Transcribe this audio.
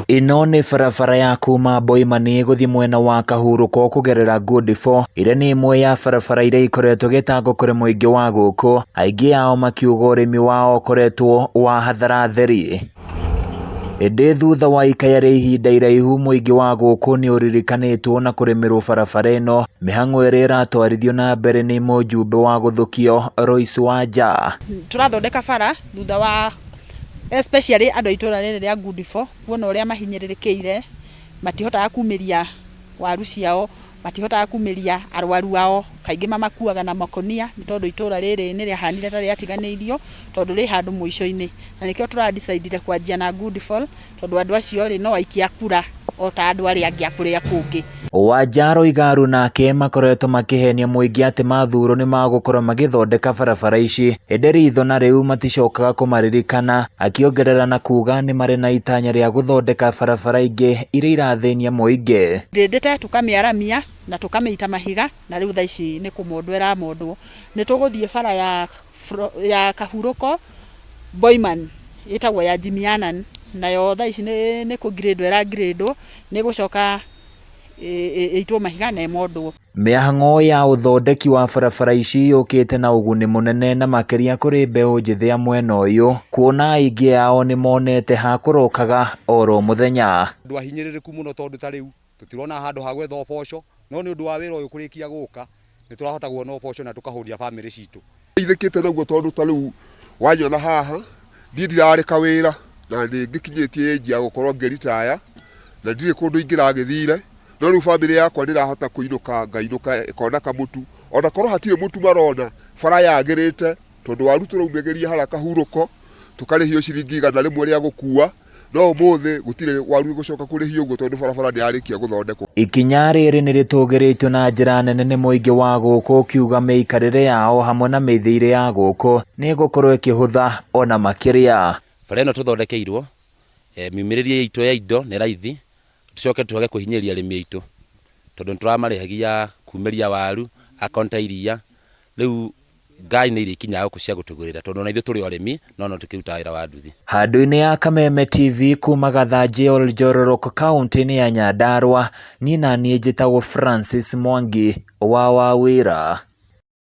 Ĩno nĩ barabara ya kuma Boimani gũthiĩ mwena wa Kahurũko kũgerera Good Four, ĩrĩa nĩ ĩmwe ya barabara iria ikoretwo ĩgĩtangwo kũrĩ mũingĩ wa gũkũ, aingĩ ao makiuga ũrĩmi wao ũkoretwo wa hathara theri. Ĩndĩ thutha wa ikaya rĩa ihinda iraihu mũingĩ wa gũkũ nĩ ũririkanĩtwo na kũrĩmĩrwo barabara ĩno, mĩhang'o ĩrĩa ĩratwarithio na mbere nĩ mũjumbe wa gũthũkio Royce Wanja. Tũrathondeka bara thutha wa especially andũ a itũra rĩrĩ rĩa Good Four kuona ũrĩa mahinyĩrĩrĩkĩire, matihotaga kumĩria waru ciao, matihotaga kumĩria arwaru ao, kaingĩ mamakuaga na makũnia nĩ tondũ itũra rĩrĩ nĩ rĩahanire ta rĩatiganĩirio tondũ rĩ handũ mũico-inĩ, na nĩkĩo tũra decide ire kwanjia na Good Four tondũ andũ acio rĩ no aikia a kura o ta andũ arĩa angĩ a kũrĩa kũngĩ. Wanja aroiga aruna ake makoretwo makĩhenia mũingĩ atĩ mathurwo nĩ magũkorwo magĩthondeka barabara ici, ĩndĩ ritho na rĩu maticokaga kũmaririkana, akĩongerera na kuga nĩ marĩ na itanya rĩa gũthondeka barabara ingĩ iria irathĩnia mũingĩ. Ndĩndĩte tũkamĩaramia na tũkamĩita mahiga na rĩu thaa ici nĩ kũmondwo ĩramondwo. Nĩ tũgũthiĩ bara ya ya Kahurũko Boiman ĩtagwo ya Jimmy Annan nayo thaa ici nĩ kũ grade ĩra grade wo nĩ ĩgũcoka ĩitwo mahiga na ĩmondwo. Mĩhang'o ya ũthondeki wa barabara ici yũkĩte na ũguni mũnene na makĩria kũrĩ mbeũ njĩthĩ a mwena ũyũ, kuona aingĩ ao nĩmonete ha kũrokaga oro mũthenya. Andũ ahinyĩrĩrĩku mũno tondũ ta rĩu tũtirona handũ ha gwetha ũboco, no nĩ ũndũ wa wĩra ũyũ kũrĩkia gũka, nĩ tũrahota kuona ũboco na tũkahũnia bamĩrĩ citũ. Ndeithĩkĩte naguo tondũ ta rĩu wanyona haha, niĩ ndirareka wĩra na nĩ ngĩkinyĩtie age ya gũkorwo ngĩritaya na ndirĩ kũndũ ingĩragĩthire, no rĩu bamĩrĩ yakwa nĩ ĩrahota kũinũka ngainũka ĩkona kamũtu, ona korwo hatirĩ mũtu marona, bara yagĩrĩte tondũ waru tũraumagĩria harĩa kahurũko tũkarĩhio ciringi 100 rĩa gũkua, no ũmũthĩ gũtirĩ waru ĩgũcoka kũrĩhio ũguo tondũ barabara nĩ yarĩkia gũthondekwo. Ikinya rĩrĩ nĩ rĩtũgĩrĩtio na njĩra nene nĩ mũingĩ wa gũkũ ũkiuga mĩikarĩre yao hamwe na mĩthiĩre ya gũkũ nĩ ĩgũkorwo ĩkĩhũtha ona makĩria. Bara ĩno tũthondekeirwo, miumĩrĩrie itũ ya indo nĩ raithi, tũcoke twage kũhinyĩrĩria arĩmi aitũ, tondũ nĩ tũramarĩhagia kumĩria waru, akorwo nĩ ta iria, rĩu ngari nĩ irĩkinyaga gũkũ cia gũtũgũrĩra, tondũ ona ithuĩ tũrĩ o arĩmi, no no tũkĩrutaga wĩra wa nduthi. Handũ-inĩ ya Kameme TV kuma Gathanjĩ Oljororok kauntĩ-inĩ ya Nyandarua, niĩ naniĩ njĩtagwo Francis Mwangi wa Wawĩra.